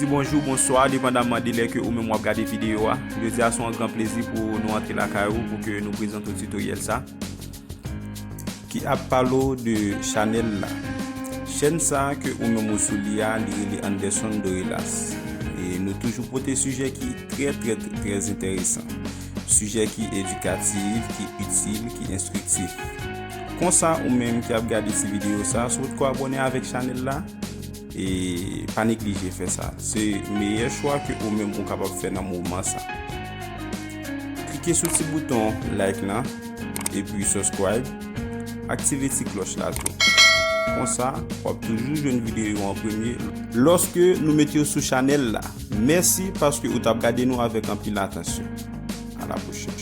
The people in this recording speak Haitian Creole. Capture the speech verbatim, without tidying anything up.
Bonjou, bonswa, depandamman de lè ke ou menm w ap gade videyo a. Jodi a se yon gran plezi pou nou antre lakay ou pou ke nou prezante w titoryèl sa ki ap pale w de chanèl la. Chèn sa ke ou menm ou sou li a, li rele Anderson Dorelas. E nou toujou pote sijè ki trè, trè, trè, trè enteresan. Sijè ki edikatif, ki itil, ki enstriktif. Konsa, ou menm ki ap gade ti videyo sa, si w potko abòne avèk chanèl la, e pa neglije fè sa. Se meyè chwa ke ou menm ou kapab fè nan moman sa. Klike sou ti bouton like lan, epi subscribe, aktive ti klòch la tou. Konsa, w ap toujou jwenn videyo yo an premye lòske nou mete yo sou chanèl la. Mèsi paske ou t ap gade nou avèk anpil atansyon. A la pwochèn.